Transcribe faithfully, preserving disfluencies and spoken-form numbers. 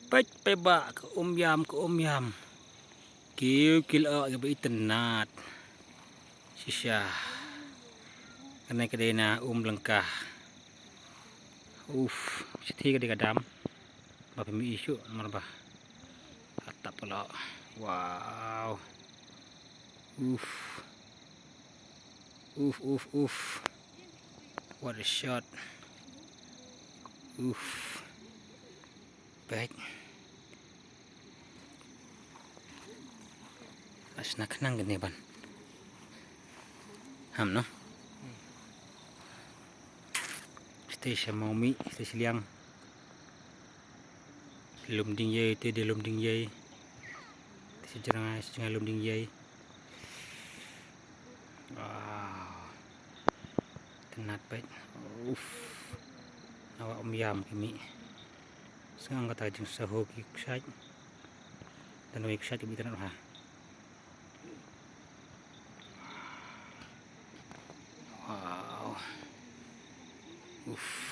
Peit, peit ba ka um ïam, ka um ïam. Kiew ki lyoh kiba itynnad. Shisha. Kane ka dei na um lyngka. Uf, shithi ka dei ka dam. Ba phi mih shuh namar ba. Atap ka lyoh. Wow. Uf. Uf, uf, uf. What a shot. Uf. Peit. Asna khnang kane ban. Ham no. Stay sha Mawmih, stay sha Liang. Lum ding yei, te de lum ding yei. Te sha Jrngai, sha Jrngai lum ding yei. Wow. Tynnad peit. Uf. Nawa um ïam ki mih. Sngewbha kata jingsahu ki kshaid. Tang wei kshaid ki mih tynnad ha. Wow. Uf.